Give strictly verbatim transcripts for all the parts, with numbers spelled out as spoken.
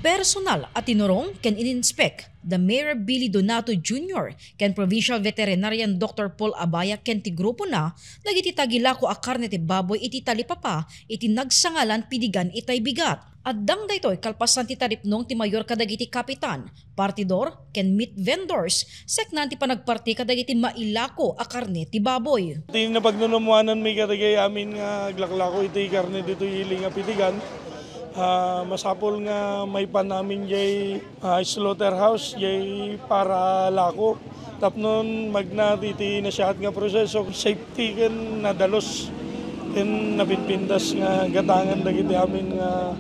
Personal a tinurong ken ininspek da Mayor Billy Donato Junior ken Provincial Veterinarian Doctor Paul Abaya ken ti grupona dagiti tagilako a karne ti baboy iti talipapa iti nagsangalan Pidigan itay bigat. Addang daytoy kalpasan ti taripnong ti mayor kadagiti kapitan, partidor, ken meat vendors, seknan ti panagparti kadagiti mailako a karne ti baboy. Ti napagnunumoananmi kadagiti amin nga aglaklako iti karne ditoy ili nga Pidigan, ah, masapul nga maipan amin jay, ah, slaughterhouse, jay para lako. Tapnon magna iti nasiaat nga proseso, safety ken nadalus ken napinpintas nga gatangan dagiti amin nga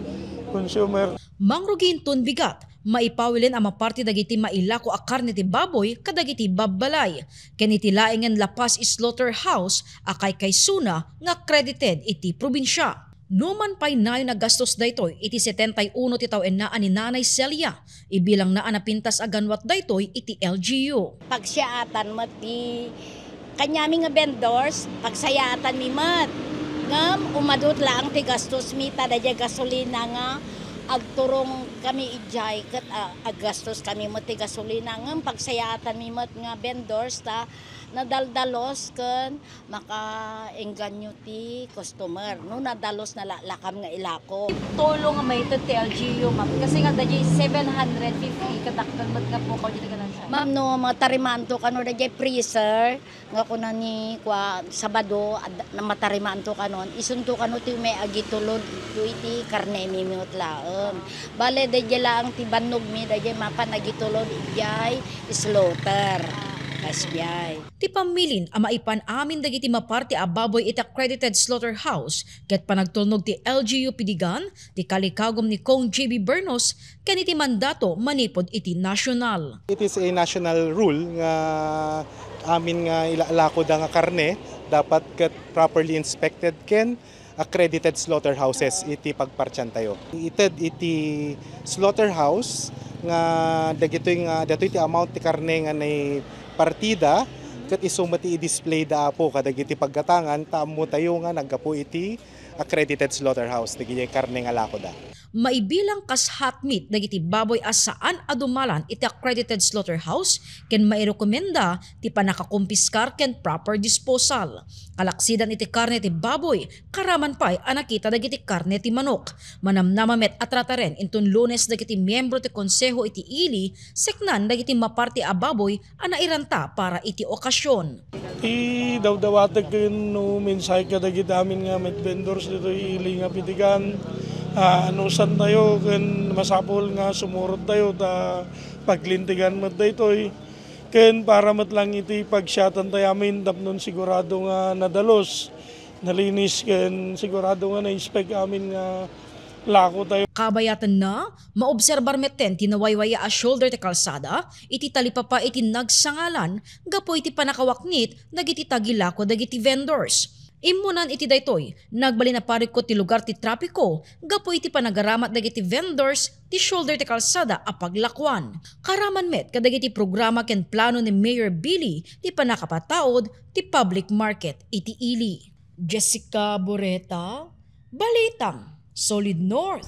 consumer. Mangrugi inton bigat, maipawilen a maparti dagiti mailako a karne ti baboy kadagiti babbalay, ken iti laengen La Paz Slaughterhouse a kaykaysona nga accredited iti probinsia. Numan pay nayon a gastos daytoy iti setenta y uno ti taw-enna a ni Nanay Celia, ibilangna a napintas a ganwat daytoy iti L G U. Pagsiaatan met ti kaniami nga vendors, pagsayaatanmi met. Ngem umadut laeng ti gastosmi ta daydiay gasolina nga agturong kami idiay ket, ah, aggastos kami met ti gasolina. Ngem pagsayaatanmi met nga vendors ta nadaldalos ken makaengganyo ti customer no nadalus nalaklakam nga ilako. Tulong nga maited ti L G U, ma'am. Kasi nga, daydiay seven hundred fifty, kadakkel met nga pukaw ditoy ganansya. Ma'am, no matarimaanto kano daydiay freezer, nga kuna ni kua, Sabado, ad-, na matarimaanto kanon, isunto kano ti may agitulod, iti karnemi met laeng. Bale, daydiay laeng ti bannogmi, daydiay mapan agitulod, idiay slaughter. Kasdiay. Ti pammilin a maipan amin dagiti maparti a baboy iti accredited slaughterhouse ket panagtulnog ti L G U Pidigan, ti kalikagum ni Cong J B Bernos, ken iti mandato manipud iti national. It is a national rule nga amin nga ilalakoda nga karne, dapat ket properly inspected ken accredited slaughterhouses iti pagpartiantayo. Ited iti slaughterhouse nga dagitoy nga, datoy ti amount ti karne nga naipartida, ket isu met ti i-display da, Apo, kadagiti paggatangan, ta ammotayo nga naggapu iti accredited slaughterhouse dagiti karne nga lakoda. Maibilang kas hot meat dagiti baboy a saan a dumalan iti accredited slaughterhouse ken mairekomenda ti pannakakumpiskar ken proper disposal. Kalaksidan iti karne ti baboy, karaman pay a nakita dagiti karne ti manok. Manamnama met a trataren inton Lunes dagiti miyembro ti Konseho iti ili, seknan dagiti maparti a baboy a nairanta para iti okasion. Ti dawdawatek ken no mensahe kadagiti amin nga meat vendors ditoy ili nga Pidigan, ah, anusantayo ken masapul nga sumurottayo ta paglintegan met daytoy. Ken para met lang iti pagsiatantayo amin tapnon sigurado nga nadalus, nalinis, ken sigurado nga na-inspect amin nga lakotayo. Kabayatanna, maobserbar metten ti nawaywayaw a shoulder ti kalsada iti talipapa iti nagsangalan gapu iti pannakawaknit dagiti tagilako dagiti vendors. Immunan iti daytoy, nagbalin a parikut ti lugar ti trapiko gapu iti panagaramat dagiti vendors ti shoulder ti kalsada a paglakuan. Karaman met kadagiti programa ken plano ni Mayor Billy ti pannakapataud ti public market iti ili. Jessica Boreta, Balitang Solid North.